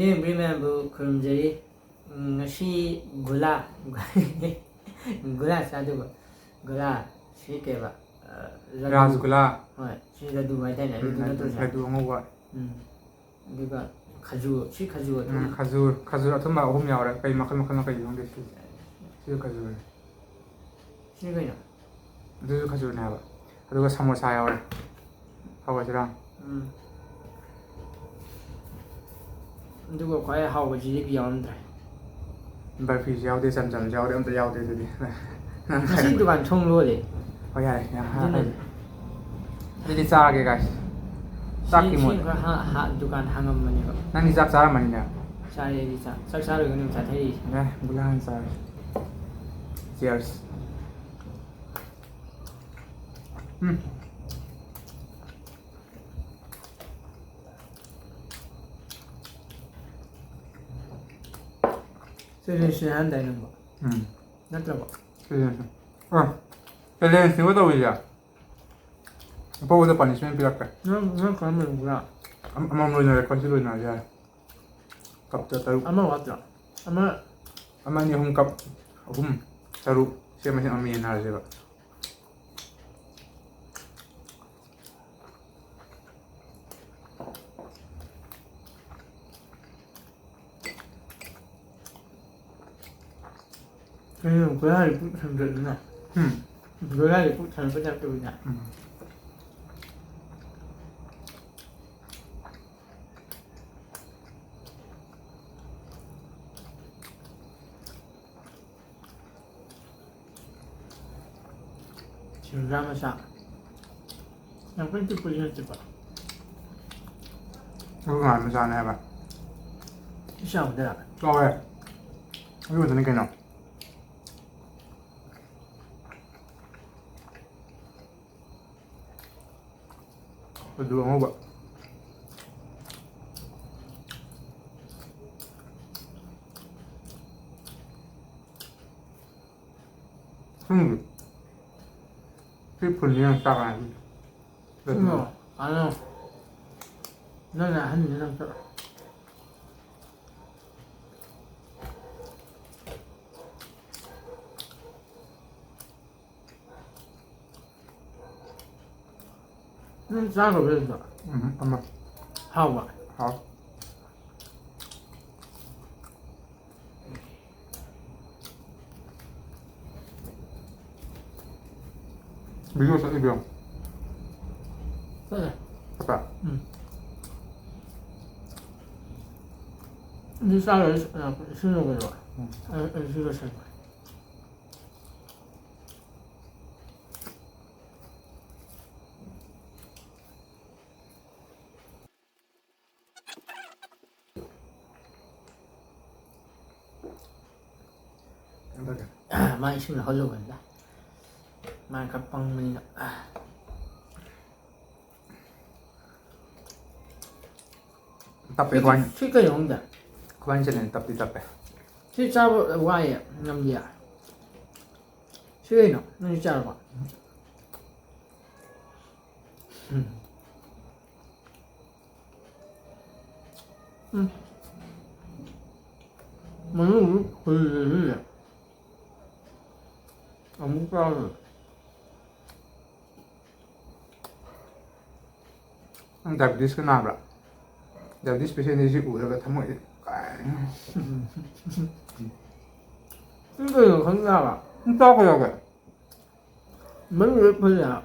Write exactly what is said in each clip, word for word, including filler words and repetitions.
ꯌꯦꯡꯕꯤꯔꯤ ꯃꯌꯥꯝꯕꯨ ꯈꯨꯔꯨꯝꯖꯔꯤ꯫ ꯎꯝ, ꯉꯁꯤ ꯒꯨꯂꯥ, ꯒꯨꯂꯥ ꯆꯥꯗꯧꯕ꯫ ꯒꯨꯂꯥ, ꯁꯤ ꯀꯩꯕ? ꯑ, ꯂꯗꯨ꯫ ꯔꯥꯁꯒꯨꯂꯥ꯫ ꯍꯣꯏ, ꯁꯤ ꯂꯗꯨ ꯍꯥꯏꯗꯥꯏꯅꯦ? ꯎꯝ, ꯂꯗꯨ ꯅꯠꯇ꯭ꯔꯣ ꯁꯦ? ꯂꯗꯨ ꯑꯉꯧꯕ꯫ ꯎꯝ꯫ ꯑꯗꯨꯒ ꯈꯖꯨꯔ, ꯁꯤ ꯈꯖꯨꯔ ꯎꯝ, ꯑꯊꯨꯝ-, ꯈꯖꯨꯔ, ꯈꯖꯨꯔ ꯑꯊꯨꯝꯕ ꯑꯍꯨꯝ ꯌꯥꯎꯔꯦ꯫ ꯀꯩ ꯃꯈꯜ ꯃꯈꯜꯅꯣ ꯀꯩ ꯈꯪꯗꯦ ꯁꯤ꯫ ꯁꯤꯁꯨ ꯈꯖꯨꯔꯅꯦ꯫ ꯁꯤꯅ ꯀꯩꯅꯣ? ꯑꯗꯨꯁꯨ ꯈꯖꯨꯔꯅꯦ ꯍꯥꯏꯕ꯫ ꯑꯗꯨꯒ ꯁꯃꯣꯁꯥ ꯌꯥꯎꯔꯦ꯫ ꯍꯧꯔꯁꯤꯔꯥ? ꯎꯝ꯫ ꯑꯗꯨꯒ ꯈ꯭ꯋꯥꯏ ꯍꯥꯎꯕ ꯖꯤꯂꯤꯕꯤ ꯌꯥꯎꯔꯝꯗ꯭ꯔꯦ꯫ ꯕꯔꯐꯤꯁꯨ ꯌꯥꯎꯗꯦ, ꯆꯝꯆꯝꯁꯨ ꯌꯥꯎꯗꯦ, ꯑꯝꯇ ꯌꯥꯎꯗꯦ ꯑꯗꯨꯗꯤ꯫ ꯉꯁꯤ ꯗꯨꯀꯥꯟ ꯊꯣꯡ ꯂꯣꯜꯂꯦ꯫ ꯍꯣꯏ, ꯌꯥꯔꯦ, ꯌꯥꯝ ꯑꯗꯨꯅꯅꯦ꯫ ꯍꯥꯏꯔꯦ꯫ ꯑꯗꯨꯗꯤ ꯆꯥꯔꯒꯦ, guys꯫ ꯆꯥꯛꯀꯤ ꯁꯤ, ꯁꯤ ꯃꯣꯠ꯫ ꯈꯔ ꯍꯥ-, ꯍꯥ-, ꯗꯨꯀꯥꯟ ꯍꯥꯡꯉꯝꯕꯅꯦꯕ꯫ ꯅꯪꯗꯤ ꯆꯥꯛ ꯆꯥꯔꯝꯃꯅꯤꯅꯦ? ꯆꯥꯔꯦ ꯑꯩꯗꯤ ꯆꯥꯛ꯫ ꯆꯥꯛ ꯆꯥꯔꯣꯏꯒ ꯑꯗꯨꯝ ꯆꯥꯊꯔꯤꯁꯦ꯫ ꯑꯦ, ꯒꯨꯂꯥ ꯍꯥꯟꯅ ꯆꯥꯔꯦ꯫ Cheers꯫ ꯎꯝ꯫ ꯆꯦꯂꯦꯟꯖꯅꯦ ꯍꯥꯏꯔꯝꯗꯥꯏ ꯅꯪꯕꯣ? ꯎꯝ꯫ ꯅꯠꯇ꯭ꯔꯕꯣ? ꯆꯦꯂꯦꯟꯖꯅꯦ꯫ ꯑ, ꯆꯦꯂꯦꯟꯖꯅꯦꯕ ꯇꯧꯔꯤꯁꯦ꯫ ꯑꯐꯥꯎꯕꯗ punishment ꯄꯤꯔꯛꯀꯦ꯫ ꯅꯪ, ꯅꯪ ꯀꯔꯝꯕꯅꯣ ꯄꯨꯔꯥ? ꯑꯝ-, ꯑꯃꯃꯝ ꯂꯣꯏꯅꯔꯦ, ꯀꯣꯟꯁꯤ ꯂꯣꯏꯅꯔꯁꯦ ꯌꯥꯔꯦ꯫ ꯀꯞꯇ ꯇꯔꯨꯛ꯫ ꯑꯃ ꯋꯥꯠꯇ꯭ꯔꯣ? ꯑꯃ꯫ ꯑꯃ, ꯑꯅꯤ, ꯑꯍꯨꯝ, ꯀꯞ꯫ ꯑꯍꯨꯝ, ꯇꯔꯨꯛ꯫ ꯁꯤ ꯃꯁꯤꯡ ꯑꯃ ꯌꯦꯟꯅꯔꯁꯦꯕ꯫ ꯀꯩꯅꯣ, ꯒꯣꯂꯥꯏꯗꯤ ꯄꯨꯛ ꯊꯟꯗ꯭ꯔꯗꯅ? ꯎꯝ꯫ ꯒꯣꯂꯥꯏꯗꯤ ꯄꯨꯛ ꯊꯟꯕ type ꯇꯧꯋꯤꯅ? ꯎꯝ꯫ ꯁꯤꯡꯖꯥ ꯃꯆꯥ꯫ ꯌꯥꯝ ꯀꯟꯅ ꯄꯤꯛꯄꯗꯤ ꯅꯠꯇꯦꯀꯣ꯫ ꯑꯩꯈꯣꯏ ꯃꯥ ꯃꯆꯥꯅꯦ ꯍꯥꯏꯕ꯫ ꯁꯤ ꯆꯥꯎꯗꯣꯏꯔꯥ? ꯆꯥꯎꯔꯦ꯫ ꯑꯗꯨ ꯈꯛꯇꯅꯤ ꯀꯩꯅꯣ꯫ ꯑꯗꯨ ꯑꯉꯧꯕ꯫ ꯈꯪꯗꯦ꯫ ꯁꯤ ꯐꯨꯜꯂꯤ ꯌꯥꯝ ꯆꯥꯛ ꯂꯥꯝꯃꯦ꯫ ꯀꯩꯅꯣ? ꯑꯥ, ꯅꯪꯅ ꯑꯍꯟꯅꯤ ꯅꯪꯁꯨ꯫ ꯅꯪ ꯆꯥꯈ꯭ꯔꯕ ꯅꯠꯇ꯭ꯔꯣ? ꯎꯝ, ꯑꯃ꯫ ꯍꯥꯎꯕ? ꯍꯥꯎ꯫ ꯚꯤꯗꯤꯑꯣ ꯆꯠꯂꯤꯕ꯭ꯔꯣ? ꯆꯠꯂꯦ꯫ ꯆꯠꯄ꯭ꯔꯥ? ꯎꯝ꯫ ꯑꯗꯨ ꯆꯥ ꯂꯣꯏꯔ, ꯑ, ꯏꯁꯤꯡ ꯂꯧꯒꯦꯔꯣ? ꯎꯝ꯫ ꯑ, ꯑ, ꯁꯤ ꯂꯣꯏꯁꯟꯒꯦ꯫ ꯃꯥ ꯏꯁꯤꯡ ꯂꯧꯍꯜꯂꯨꯕꯅꯤꯗ꯫ ꯃꯥ ꯈꯔ ꯄꯪꯕꯅꯤꯅ꯫ ꯇꯞꯄꯦ, ꯁꯤ, ꯈ꯭ꯋꯥꯏ꯫ ꯁꯤ ꯀꯩꯅꯣ ꯈꯪꯗꯦ꯫ ꯈ꯭ꯋꯥꯏ ꯆꯦꯅꯦꯜ ꯇꯞꯇꯤ ꯇꯞꯄꯦ꯫ ꯁꯤ ꯆꯥꯕ ꯋꯥꯏꯌꯦ, ꯉꯝꯗꯤꯌꯦ꯫ ꯁꯤ ꯀꯩꯅꯣ? ꯅꯪ ꯆꯥꯔꯕꯣ? ꯎꯝ꯫ ꯎꯝ꯫ ꯃꯅꯨꯡꯗꯤ ꯐꯨꯜꯂꯦ, ꯁꯤꯁꯦ꯫ ꯑꯃꯨꯛ ꯆꯥꯔꯣꯏ꯫ ꯅꯪ ꯗꯥꯏꯕꯤꯇꯤꯁꯀ ꯅꯥꯕ꯭ꯔꯥ? ꯗꯥꯏꯕꯤꯇꯤꯁ ꯄꯦꯁꯦꯟꯗꯤ ꯁꯤ ꯎꯔꯒ ꯊꯃꯣꯏꯁꯦ ꯀꯥꯏ꯫ ꯁꯤ ꯀꯩꯅꯣ ꯈꯪꯗꯦ ꯍꯥꯏꯕ꯫ ꯁꯨꯝ ꯆꯥꯎ ꯀꯩꯗꯧꯒꯦ? ꯃꯅꯨꯡꯗ ꯐꯨꯜꯂꯦ ꯍꯥꯏꯕ꯫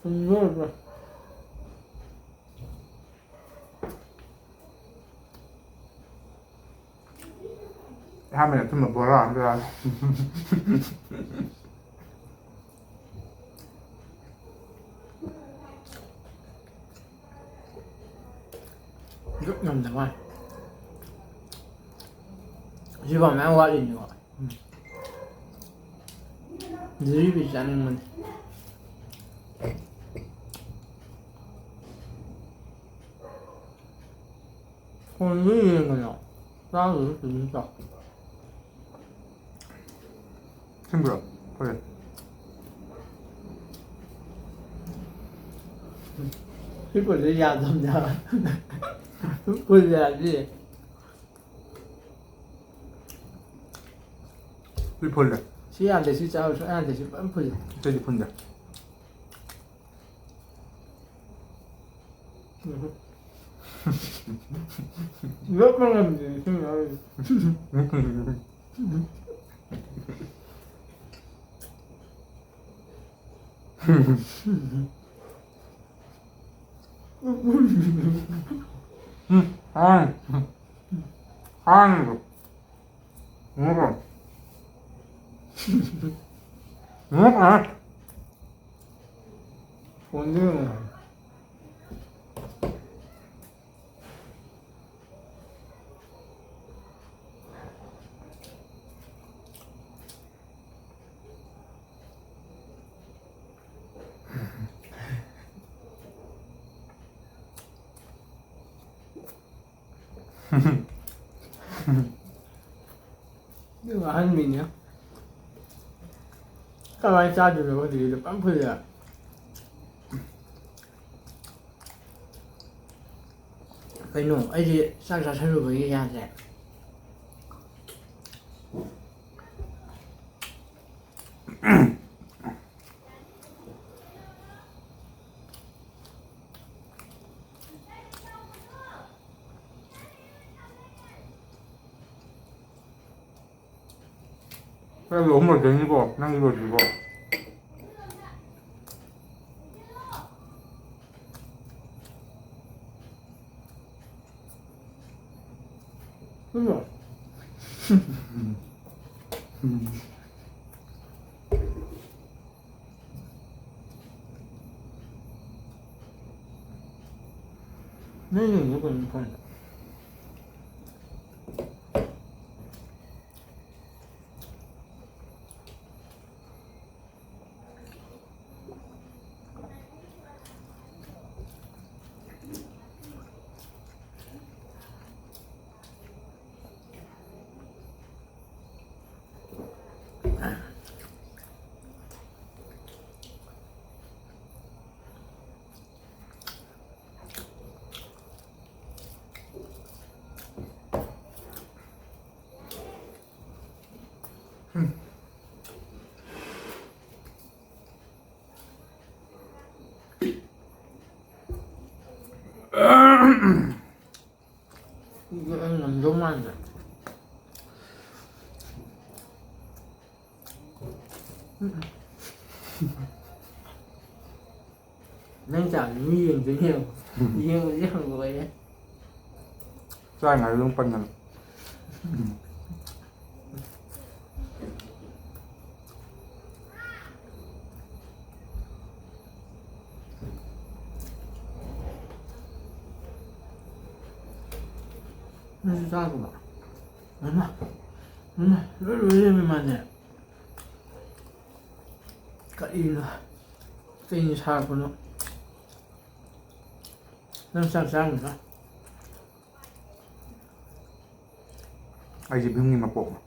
ꯐꯨꯜꯂꯦ꯫ ꯑꯍꯥꯟꯕꯗ ꯑꯊꯨꯝꯕ ꯕꯣꯔꯥ ꯑꯃ ꯆꯥꯔꯦ꯫ ꯖꯨꯠ ꯉꯝꯗꯕ ꯋꯥꯅꯤ꯫ ꯁꯤꯐꯥꯎ ꯃꯌꯥꯝ ꯋꯥꯠꯂꯤꯅꯤꯀꯣ꯫ ꯎꯝ꯫ ꯖꯤꯂꯤꯕꯤ ꯆꯥꯅꯤꯡꯕꯅꯤ꯫ ꯐꯣꯟꯗ ꯌꯦꯡꯕꯗꯣ ꯆꯥꯗꯨꯁꯨ ꯇꯨꯃꯤꯟ ꯆꯥꯎ꯫ ꯁꯤꯟꯕ꯭ꯔꯣ? ꯍꯣꯏ꯫ ꯁꯤ ꯐꯣꯟꯁꯦ ꯌꯥꯗꯕꯅꯦ ꯍꯥꯏꯕ꯫ ꯐꯣꯟꯁꯦ ꯌꯥꯗꯦ꯫ ꯁꯤ ꯐꯨꯜꯂꯦ꯫ ꯁꯤ ꯌꯥꯗꯦ, ꯁꯤ ꯆꯥꯕ ꯁꯨꯡꯌꯥ ꯌꯥꯗꯦ, ꯁꯤ ꯐꯖꯅ ꯐꯨꯜꯂꯤ꯫ ꯑꯇꯩꯗꯤ ꯐꯨꯟꯗꯦ꯫ ꯎꯝ꯫ ꯂꯦꯞꯄ ꯉꯝꯗꯦ, ꯏꯁꯤꯡ ꯌꯥꯎꯔꯤꯁꯦ꯫ ꯎꯝ, ꯍꯥꯎꯋꯦ꯫ ꯍꯥꯎꯋꯦ꯫ ꯎꯝ꯫ ꯎꯝ꯫ ꯐꯣꯟꯗ ꯌꯦꯡꯉꯣ꯫ ꯑꯗꯨꯒ ꯑꯍꯟ ꯃꯤꯅꯦ꯫ ꯀꯃꯥꯏꯅ ꯆꯥꯗꯣꯏꯅꯣ ꯈꯪꯗꯦ, ꯂꯨꯄꯥ ꯑꯃ ꯐꯨꯜꯂꯦ꯫ ꯀꯩꯅꯣ, ꯑꯩꯗꯤ ꯆꯥꯛ ꯆꯥꯁꯜꯂꯨꯕꯒꯤ ꯌꯥꯗ꯭ꯔꯦ꯫ ꯅꯪ ꯑꯍꯨꯝ ꯑꯣꯏꯗꯣꯏꯅꯤꯀꯣ, ꯅꯪꯒꯤ ꯂꯣꯏꯗ꯭ꯔꯤꯕꯣ? ꯎꯝ꯫ ꯅꯪ ꯌꯦꯡꯉꯨ ꯀꯩꯅꯣ ꯐꯣꯟꯗ꯫ ꯎꯝ꯫ ꯅꯪ ꯆꯥꯕꯗꯤ ꯃꯤ ꯌꯦꯡꯗꯣꯏꯅꯦ ꯌꯦꯡꯉꯣ꯫ ꯌꯦꯡꯕꯗꯤ ꯌꯥꯝ ꯂꯣꯏꯔꯦ꯫ ꯆꯥꯔꯤꯉꯩꯗ ꯑꯗꯨꯝ ꯄꯟꯒꯅꯨ꯫ ꯅꯪꯁꯨ ꯆꯥꯒꯣꯕ꯫ ꯃꯃꯥ, ꯃꯃꯥ, ꯂꯣꯏ ꯂꯣꯏ ꯂꯩꯔꯝꯃꯦ ꯃꯥꯅꯦ꯫ ꯀꯔꯤꯅꯣ? ꯀꯩꯅ ꯁꯥꯔꯛꯄꯅꯣ? ꯅꯪ ꯆꯥꯛ ꯆꯥꯔꯝꯒꯤꯔꯣꯏ꯫ ꯑꯩꯁꯦ ꯚꯤꯝꯒꯤ ꯃꯄꯣꯛꯅꯦ꯫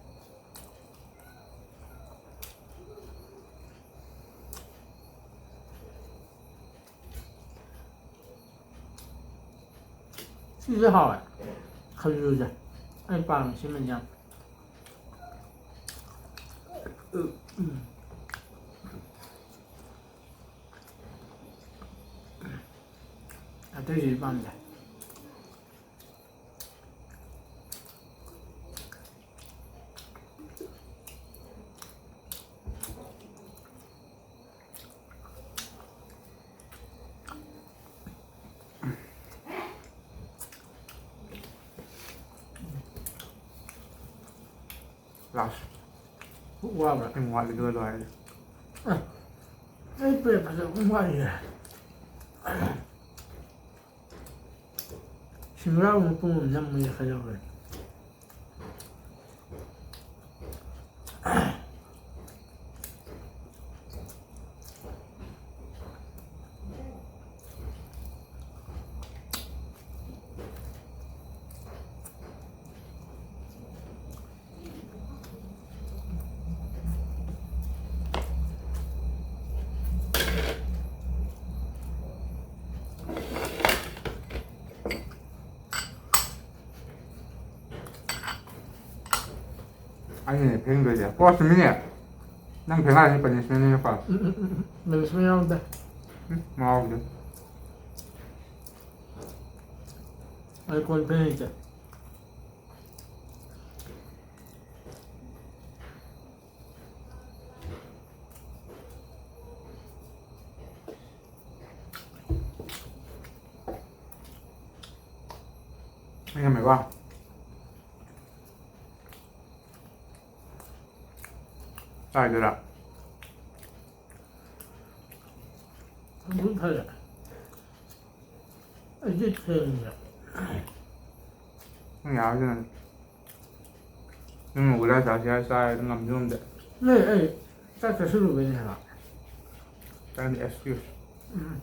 ꯁꯤꯁꯦ ꯍꯥꯎꯋꯦ꯫ ꯈꯖꯨꯔꯁꯦ꯫ ꯑꯩ ꯄꯥꯝꯃꯦ ꯁꯤꯃꯗꯤ ꯌꯥꯝ꯫ ꯎꯝ, ꯎꯝ꯫ ꯑꯇꯩꯁꯤꯗꯤ ꯄꯥꯝꯗꯦ꯫ ꯂꯥꯁ꯫ ꯄꯨꯛ ꯋꯥꯕ꯭ꯔꯥ? ꯑꯩ ꯋꯥꯠꯂꯤ ꯑꯗꯨꯒ ꯂꯣꯏꯔꯦ꯫ ꯑꯦ, ꯑꯩ ꯄ꯭ꯂꯦꯠ ꯐꯖꯕ ꯑꯃ ꯋꯥꯠꯂꯤꯌꯦ꯫ ꯁꯤꯡꯒꯔꯥ ꯑꯃ ꯄꯨꯡ ꯑꯃ ꯅꯝꯃꯒꯦ ꯈꯜꯂꯕꯅꯤ꯫ ꯑꯩꯅꯅꯦ ꯐꯦꯡꯗꯣꯏꯁꯦ꯫ ꯀꯣ ꯆꯨꯝꯃꯤꯅꯦ꯫ ꯅꯪ ꯐꯦꯡꯉꯛꯑꯗꯤ ꯄꯅꯤꯁꯃꯦꯟꯅꯦ ꯅꯨꯄꯥ꯫ ꯎꯝ, ꯎꯝ, ꯎꯝ, ꯎꯝ꯫ ꯄꯅꯤꯁꯃꯦꯟ ꯌꯥꯎꯗꯦ꯫ ꯎꯝ, ꯃꯥ ꯌꯥꯎꯗꯦ꯫ ꯑꯩ ꯀꯣꯟ ꯐꯦꯡ ꯍꯩꯇꯦ꯫ ꯉꯝꯃꯦꯀꯣ꯫ ꯆꯥꯏꯗꯨꯔꯥ? ꯑꯗꯨꯝ ꯐꯔꯦ꯫ ꯑꯩꯗꯤ ꯊꯦꯡꯉꯦ꯫ ꯅꯪ ꯌꯥꯔꯗꯤ ꯅꯪ, ꯅꯪ ꯒꯨꯂꯥ ꯆꯥꯁꯤ ꯍꯥꯏꯔ ꯆꯥꯔꯦ, ꯉꯝꯁꯨ ꯉꯝꯗꯦ꯫ ꯅꯣꯏ ꯑꯩ ꯆꯥꯛ ꯆꯥꯁꯤꯜꯂꯨꯕꯩꯅꯦ ꯍꯥꯏꯕ꯫ ꯆꯥꯛ excuse꯫ ꯎꯝ꯫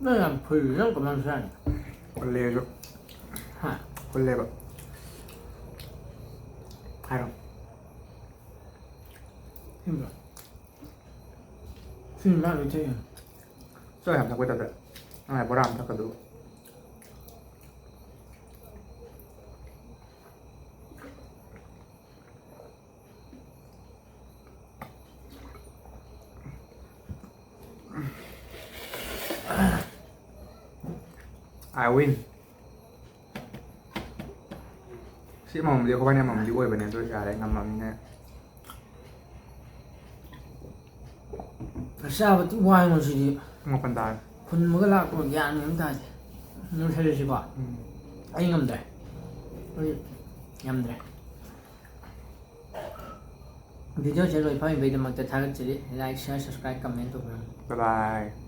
ꯅꯪ ꯌꯥꯝ ꯐꯨꯜꯂꯤ, ꯅꯪ ꯀꯃꯥꯏꯅ ꯆꯥꯏꯅꯣ? ꯐꯨꯜꯂꯦ ꯑꯩꯁꯨ꯫ ꯍꯥ? ꯐꯨꯜꯂꯦꯕ꯫ ꯍꯥꯏꯔꯣ꯫ ꯁꯤꯝꯕ꯫ ꯁꯤꯅ ꯃꯥ ꯂꯣꯏ ꯊꯛꯏꯅꯦ꯫ ꯆꯥꯛ ꯌꯥꯝ ꯊꯛꯄꯩ ꯇꯥꯏꯞꯇ꯫ ꯅꯪ ꯕꯣꯔꯥ ꯑꯃ ꯊꯛꯀꯗꯧꯕ꯫ I win. ꯁꯤ ꯑꯃꯃꯝꯗꯤ ꯑꯩꯈꯣꯏꯕꯥꯅꯤ ꯑꯃꯃꯝꯗꯤ ꯑꯣꯏꯕꯅꯦ, ꯑꯗꯨ ꯌꯥꯔꯦ, ꯉꯝꯃꯕꯅꯤꯅ꯫ ꯆꯥꯕ ꯊꯤ ꯋꯥꯏꯉꯣ ꯁꯤꯗꯤ꯫ ꯃꯥꯄꯟ ꯇꯥꯔꯦ꯫ ꯍꯨꯟꯕꯒ ꯂꯥꯛꯄꯒ ꯒ꯭ꯌꯥꯟ ꯃꯦꯟ ꯑꯃ ꯇꯥꯗꯦ꯫ ꯂꯣꯏꯁꯜꯂꯁꯤꯀꯣ? ꯎꯝ꯫ ꯑꯩ ꯉꯝꯗ꯭ꯔꯦ꯫ ꯑꯩ ꯉꯝꯗ꯭ꯔꯦ꯫ Video ꯁꯦ ꯂꯣꯏ ꯐꯪꯉꯤꯕꯩꯗꯃꯛꯇ ꯊꯥꯒꯠꯆꯔꯤ꯫ Like, share, subscribe, comment ꯇꯧꯕꯤꯔꯝꯃꯨ꯫ Bye bye꯫